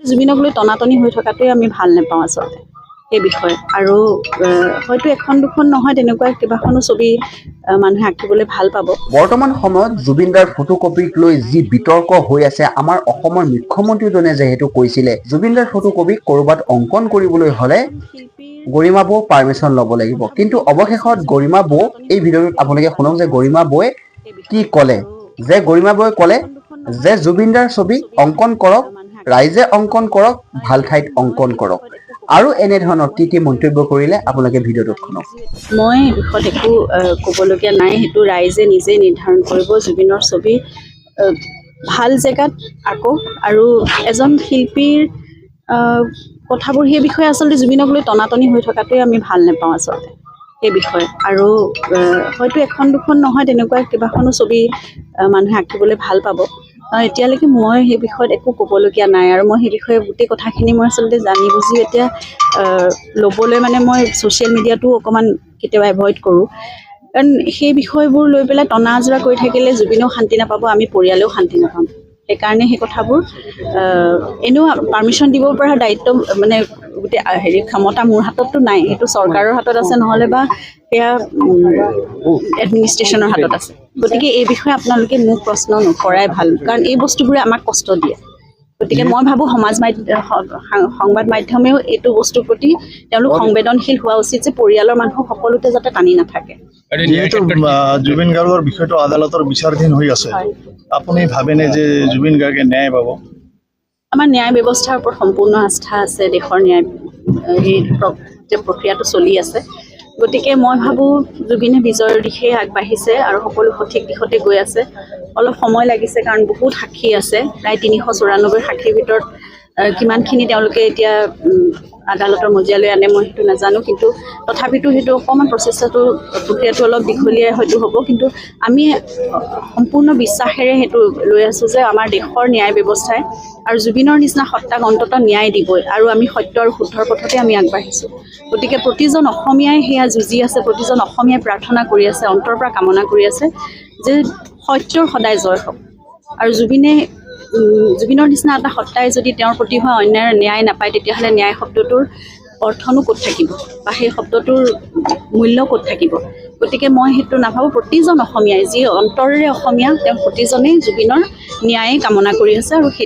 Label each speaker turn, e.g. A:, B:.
A: জুবিনক লৈ টনাটনি হৈ থকাটোৱে আমি ভাল নাপাওঁ আচলতে সেই বিষয়ে। আৰু হয়তো এখন দুখন নহয়, তেনেকুৱা কেইবাখনো ছবি মানুহে আঁকিবলৈ ভাল পাব।
B: বৰ্তমান সময়ত জুবিনদাৰ ফটোকপিক লৈ যি বিতৰ্ক হৈ আছে, আমাৰ অসমৰ মুখ্যমন্ত্ৰীজনে যিহেতু কৈছিলে জুবিনদাৰ ফটোকপি ক'ৰবাত অংকন কৰিবলৈ হ'লে
A: শিল্পীৰ
B: গৰিমা বৌ পাৰ্মিশ্যন ল'ব লাগিব। কিন্তু অৱশেষত গৰিমা বৌ, এই ভিডিঅ'টোত আপোনালোকে শুনক যে গৰিমা বৌয়ে কি ক'লে, যে গৰিমা বৌয়ে ক'লে যে জুবিনদাৰ ছবি অংকন কৰক, ৰাইজে অংকন কৰক, ভাল ঠাইত অংকন কৰক। আৰু এনেধৰণৰ কি কি মন্তব্য কৰিলে, আপোনালোকে ভিডিঅ'টোত শুনক।
A: মই এই বিষয়ত একো ক'বলগীয়া নাই। সেইটো ৰাইজে নিজে নিৰ্ধাৰণ কৰিব। জুবিনৰ ছবি ভাল জেগাত আঁকক। আৰু এজন শিল্পীৰ কথাবোৰ, সেই বিষয়ে আচলতে জুবিনক লৈ টনাটনি হৈ থকাটোৱে আমি ভাল নাপাওঁ আচলতে সেই বিষয়ে। আৰু হয়তো এখন দুখন নহয়, তেনেকুৱা কেইবাখনো ছবি মানুহে আঁকিবলৈ ভাল পাব। এতিয়ালৈকে মই সেই বিষয়ত একো ক'বলগীয়া নাই। আৰু মই সেই বিষয়ে গোটেই কথাখিনি মই আচলতে জানি বুজি এতিয়া ল'বলৈ মানে মই ছ'চিয়েল মিডিয়াটো অকণমান কেতিয়াবা এভইড কৰোঁ, কাৰণ সেই বিষয়বোৰ লৈ পেলাই টনা আজোৰা কৰি থাকিলে জুবিনেও শান্তি নাপাব, আমি পৰিয়ালেও শান্তি নাপাম। সেইকাৰণে সেই কথাবোৰ এনেও পাৰ্মিশ্যন দিব পৰা দায়িত্ব মানে গোটেই হেৰি ক্ষমতা মোৰ হাতততো নাই। সেইটো চৰকাৰৰ হাতত আছে, নহ'লে বা সেয়া এডমিনিষ্ট্ৰেশ্যনৰ হাতত আছে। গতিকে এই বিষয়ে আপোনালোকে মোক প্ৰশ্ন নকৰাই ভাল, কাৰণ এই বস্তুবোৰে আমাক কষ্ট দিয়ে। গতিকে মই ভাবোঁ সমাজ মাধ্যম, সংবাদ মাধ্যমেও এইটো বস্তুৰ প্ৰতি তেওঁলোক সংবেদনশীল হোৱা উচিত যে পৰিয়ালৰ মানুহ সকলোতে যাতে টানি নাথাকে।
C: যিহেতু জুবিন গাৰ্গৰ বিষয়টো আদালতৰ বিচাৰাধীন হৈ আছে, আপুনি ভাবেনে যে জুবিন গাৰ্গে ন্যায় পাব?
A: আমাৰ ন্যায় ব্যৱস্থাৰ ওপৰত সম্পূৰ্ণ আস্থা আছে। দেশৰ ন্যায় এই যে প্ৰক্ৰিয়াটো চলি আছে, গতিকে মই ভাবোঁ জুবিনে বিজয়ৰ দিশে আগবাঢ়িছে আৰু সকলো সঠিক দিশতে গৈ আছে। অলপ সময় লাগিছে, কাৰণ বহুত সাক্ষী আছে। প্ৰায় 394 সাক্ষীৰ ভিতৰত কিমানখিনি তেওঁলোকে এতিয়া আদালতৰ মজিয়ালৈ আনে, মই সেইটো নাজানো। কিন্তু তথাপিতো সেইটো অকণমান প্ৰচেষ্টাটো, প্ৰক্ৰিয়াটো অলপ দীঘলীয়া হয়তো হ'ব। কিন্তু আমি সম্পূৰ্ণ বিশ্বাসেৰে সেইটো লৈ আছোঁ যে আমাৰ দেশৰ ন্যায় ব্যৱস্থাই আৰু জুবিনৰ নিচিনা সত্তাক অন্ততঃ ন্যায় দিবই। আৰু আমি সত্য আৰু শুদ্ধৰ পথতে আমি আগবাঢ়িছোঁ। গতিকে প্ৰতিজন অসমীয়াই সেয়া যুঁজি আছে, প্ৰতিজন অসমীয়াই প্ৰাৰ্থনা কৰি আছে, অন্তৰৰ পৰা কামনা কৰি আছে যে সত্যৰ সদায় জয় হওক। আৰু জুবিনৰ নিচিনা এটা সত্তাই যদি তেওঁৰ প্ৰতি হোৱা অন্যায়ৰ ন্যায় নাপায়, তেতিয়াহ'লে ন্যায় শব্দটোৰ অৰ্থনো ক'ত থাকিব বা সেই শব্দটোৰ মূল্য ক'ত থাকিব? গতিকে মই সেইটো নাভাবোঁ। প্ৰতিজন অসমীয়াই, যি অন্তৰেৰে অসমীয়া, তেওঁ প্ৰতিজনেই জুবিনৰ ন্যায়েই কামনা কৰি আছে আৰু সেই